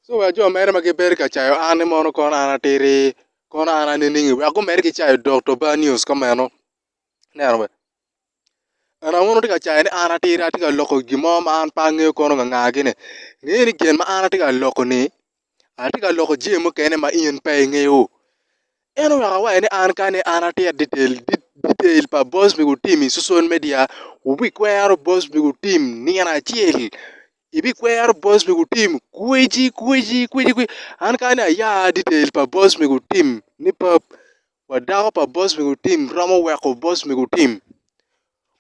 So wek jo mere ma gibedo ka cayo an ni mono kono an atidi, kono an aniningi, wek gumedde ki cayo Dokto Barnius kumeno. Ineno be? En aye wun wutye ka cayo ni an atidi atye ka loko gin mo ma an pe angeyo kono ngangagi-ni. Nge ni gin ma an atye ka loko-ni, atye ka loko jami mukene ma in pe ingeyo. En oweko awaco ni an kani an atit detail detail pa boss me gutim i social media wubikwero boss me gutim nino acel ibikwero boss me gutim kweci kweci kweci kweci an kani aya detail pa boss me gutim ni pap wa dako pa boss me gutim romo weko boss me gutim.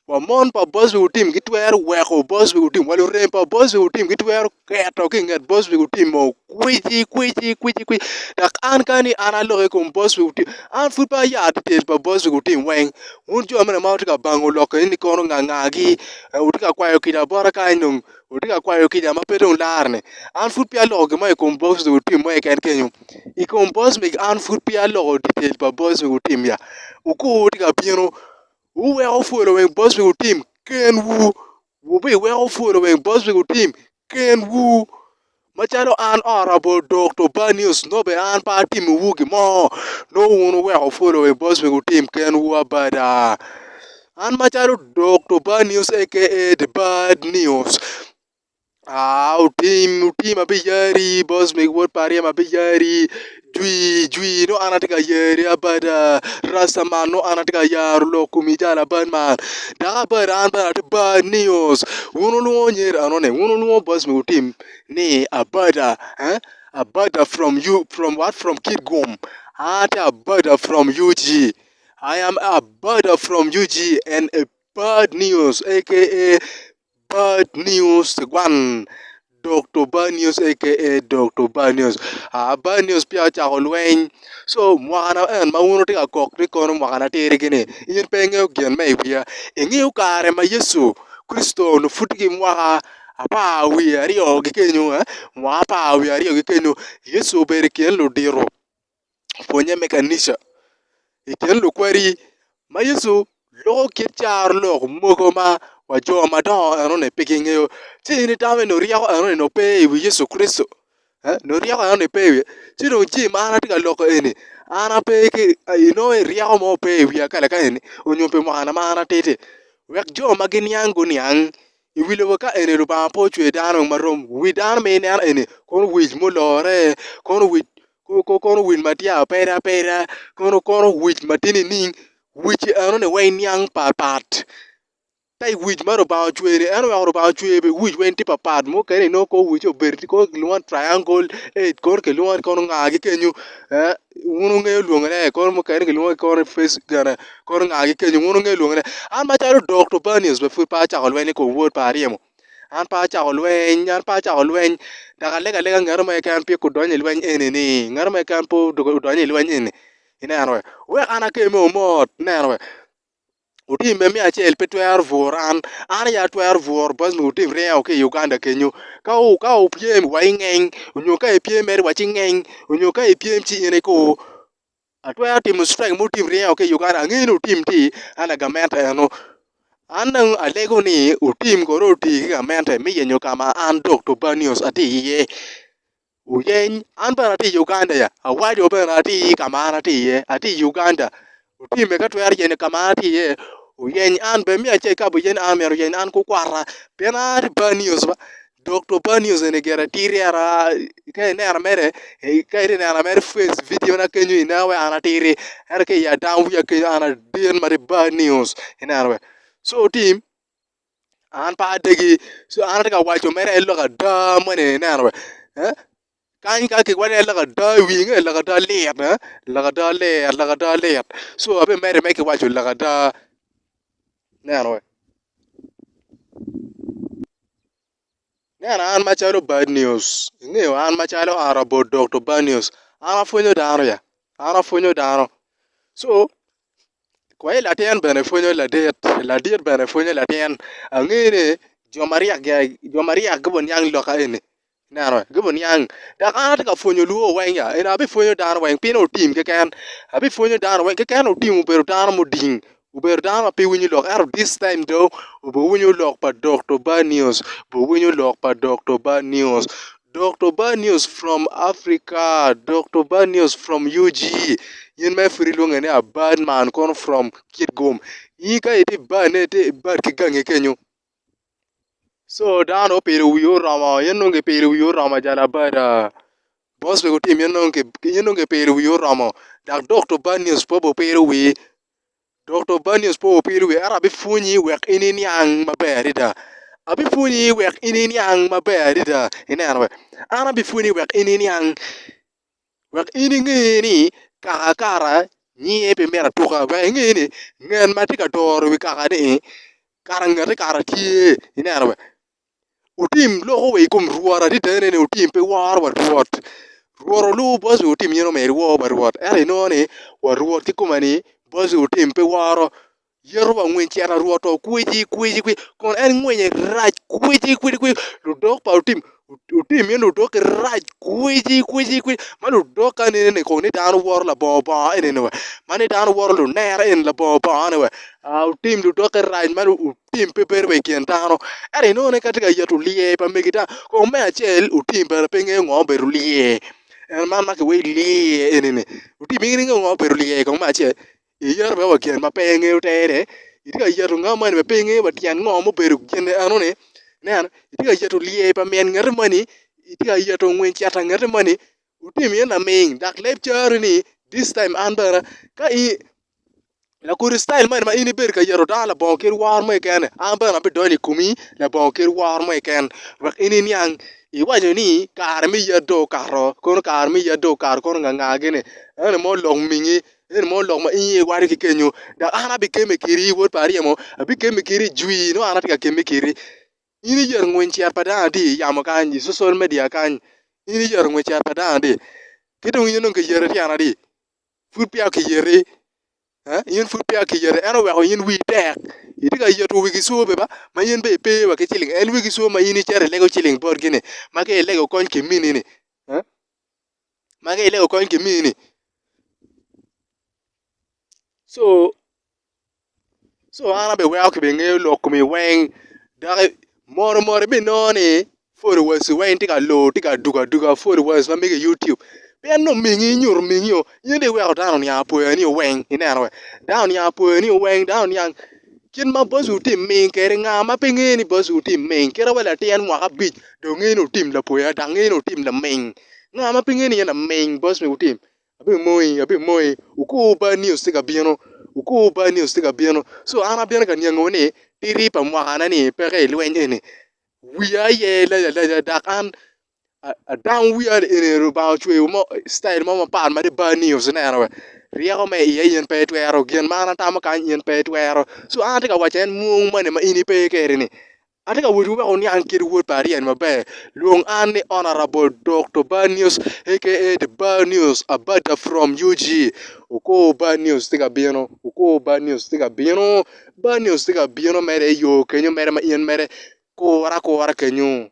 Wa mon pa Bosby Otim gitwero weko Bosby Otim, wa lurem pa Bosby Otim gitwero keto ki i nget Bosby Otim o kwici kwici kwici kwici. Dok an kani an aloko i kom Bosby Otim, an pud pe aya detail pa Bosby Otim weng. Wun jo mene ma wutye ka bango lok eni ni kono nga ngagi, wutye ka kwayo kica bota kany dong, wutye ka kwayo kica ma pe dong larre-ni. An pud pe aloko gin mo i kom Bosby Otim mo keken kenyo. I kom Bosby an pud pe aloko detail pa Bosby Otim ya. Wukur tye ka bino. Wuweko following boss pi wutim kenwu, wubiweko following boss pi wutim kenwu. Macalo an Honourable Dokto Barnius nongo bene an pe atimowu gin mo, nongo wun wuweko following boss pi wutim kenwu abada. An macalo Dokto Barnius aka the bad news. Aa otim otim abiyari boss meg wod pa aryem abiyari jwi jwi nongo an atye ka yeri abada rasta man nongo an atye ka yaro lok komi calo abad man dok abada an bene atye bad news wun wulwongo nyer enoni wun wulwongo boss meg otim ni abada eh abada from u from what from kitgum an atye abada from UG I am abada from UG and a bad news aka Bad news one Dokto Bad news aka Dokto Bad news aa Bad news peya ocako lweny co mwakana en ma wun wutye ka kok ni kono mwakana tidi gini in pe ingeyo gin ma i wiya ingeyo kare ma Yecu Kricito onongo pud tye ki mwaka apar wiye aryo ki kenyo mwaka apar wiye aryo ki kenyo Yecu obedo i kin ludito pwonye me kanica i kin lukwadi ma Yecu loko kit caro lok mogo ma wa jo madongo enoni pe gingeyo ci in itamo ni ryeko enoni nongo pe i wi Yecu Kricito nongo ryeko enoni pe i wiye ci dong jami ma an atye ka loko eni an ape ki inongo ni ryeko mo pe i wiya kala ka eni nyo pi mwakana ma an atidi wek jo ma giniang guniang I wi lobo ka eni Lubanga pe ocweyo dano ma rom, wi dano ma ineno eni kono wic mulore, kono wic kono wic ma tye apeda apeda, kono kono wic ma tye nining, wic enoni weng niang patpat. Ka i wic ma Lubanga ocweyo-ni en oweko Lubanga ocweyo bene wic weng tye patpat mukene inongo kor wicce obedo kono kilwongo ni triangle head kono kilwongo ni kono ngagi kenyo wun wungeyo lwongone kono mukene kilwongo kono ni face gene Kono ngagi kenyo wun wungeyo lwongone. An macalo Dokto Barnius bene pud pe acako lweny i kom wod pa aryemo. An pe acako lweny, an pe acako lweny. Dok alego alega ngat mo keken pe odony i lweny eni-ni, ngat mo keken pe odony i lweny eni. Ineno we? Wek an akemme mot, ineno we? Otimme me acel pe twero bwuro an, an aye atwero bwuro bot nyo otim ringo ki i Uganda kenyo. Ka ka wupyem wa ingeng, nyo ka ipyem mere wa ci ingeng, nyo ka ipyem ci in ikur. Atwero timo strike ma otim ringo ki i Uganda angeyo ni otim tye an lagamente eno an dong alego ni otim kono oti ki gamente me yenyo ka ma an Dokto Barnios atye iye oyeny an bene atye i Uganda ya awaco bene atye ka ma an atye iye atye i Uganda otimme ka twero yenyo ka ma an atye iye oyeny an bene me acel ka biyeny an myero oyeny an ki okwata pien an atye Barnios ba Dokto Barnius eni gire tiri ento ka ineno mere ka itye neno mere face video na kenyo ineno wai an atiri ento ki i adam wiya kenyo an adit ma tye Barnius ineno be so tim an pe adegi so an atye ka waco mere en lok ada moni ineno be kany ka kiwaco ni lok ada i wi inge lok ada lit lok ada lit lok ada lit so abimedde mere ki waco lok ada ineno be. Ineno an macalo bad news ingeyo an macalo Honourable Dokto Bad News an apwonyo dano ya an apwonyo dano co kwayi latin bene pwonyo ladit ladit bene pwonyo latin ange ni jo maryek jo maryek gubiniang lok eni Ineno, gubiniang. Dok an atye ka pwonyo lwor weng ya, eni abipwonyo dano weng, pien otim keken. Abipwonyo dano weng, keken otim obedo dano muding, obedo dano ma pe winyo lok. Ento this time do, obiwinyo lok pa Dokto Barnius, obiwinyo lok pa Dokto Barnius. Dokto Bad News from Africa, Dokto Bad News from UG, in ma pud ilwonge ni a bad man kono from Kitgum, in ka itye bad ne itye bad ki gangi kenyo. So dano opido wii oromo, in dong kipido wii oromo jal abada. Boss wek otim in dong kipido wii oromo dok Dokto Bad News pe obipido wii. Dokto Banius pe opilo wiye, ento abipwonyi wek in iniang maber adada. Abipwonyi wek in iniang maber adada. Ineno be? An abipwonyi wek in iniang, wek in inge ni kaka kara nyinge pe mito atuka, wek inge ni ngat ma tye ka doro wi kaka-ni kara ngete kara tye. Ineno be? Otim loko wa i kom Rwot adada ni otim pe woro wa Rwot. Rwot olubo bot ci otim in omyero iwor wa Rwot ento inongo ni wa Rwot kikome ni bot ci otim pe woro yeto wa ngwiny cito Rwot to kwici kwici kwici kun en ngwinye rac kwici kwici kwici ludok pa otim otim in ludokki rac kwici kwici kwici ma ludok ka nene ni kong ni dano woto labongo bongo eni ni wa ma ni dano woto lunera eni labongo bongo ni wa otim ludokki rac ma Otim pe bedo wa i kin dano, ento inongo ni ka tye ka yeto lyer pa megi dano, kong me acel otim bene pe ngeyo ngo obedo lyer, en man ma kiwaco lyer eni-ni, otim in ingeyo ngo obedo lyer kong me acel, iyeto bene wa gin ma pe ingeyo tere, itye ka yeto nga moni ma pe ingeyo wa tyen ngo mubedo gin enoni, ineno itye ka yeto lyer pa min ngeti moni, itye ka yeto ngwiny ceta ngeti moni, otim in laming dok leb cari ni this time an bene ka in Lakodi citayil moni ma in ibedo ka yeto dano labongo kit woro mo keken-ni, an bene abidonyo i komi labongo kit woro mo keken wek in iniang. Iwaco ni kare me yet dong okato, kono kare me yet dong okato kono nganga gini, eno mo lok mingi, eno mo lok ma in aye iwaco ki kenyo dok an abikemme kedi wod pa aryemo, abikemme kedi jwi nongo an atye ka kemme kedi. In iyeto ngwiny cer pa dano adi i yamo kany i social media kany, in iyeto ngwiny cer pa dano adi ki dong in dong kiyeti tyen adi? Pud peya kiyeti, in pud peya kiyeti, en oweko in wii tek, itye ka yeto wigi cur be ba, ma in bene ipe wa ki ciling, en wigi cur ma in icito ilego ciling botgi-ni, ma ka ilego kony kimini-ni, ma ka ilego kony kimini-ni. Co Co an abiweko kibingeyo lok komi weng dok mot mot ibinongo ni followers weng tye ka lor tye ka dugo aduga followers ma mege i youtube pien nongo mingi inyuto mingi o in dong iweko dano oniang apoya ni weng ineno we dano oniang apoya ni weng dano oniang kit ma boss-wu tye ming kwede nga ma pe ngeyo ni boss-wu tye ming kit wa latin mwaka abic dong ngeyo ni otim lapoya dok ngeyo ni otim laming nga ma pe ngeyo ni in laming boss me otim Abimoyi, abimoyi, wukur bad news tye ka bino, wukur bad news tye ka bino. So an abino ka niangowu ni titi pa mwakana ni peke i lweny eni. Wiya aye lac alaca dok an adang wiya eni Lubanga ocweyo mo citayil mo mapat ma tye bad news ineno wa. Ryeko me iye in pe itwero, gin ma an atamo kany in pe itwero. So an atye ka waco en mwong moni ma in ipe kwede ni. Atye ka wotwu wek wuniang kit wod pa Ariel maber. Lwong an ni Honourable Dokto Bar News aka The Bar News Abada from UG. Okur Bar News tye ka bino, okur Bar News tye ka bino, Bar News tye ka bino mere i yo kenyo mere ma in mere kur akura kenyo.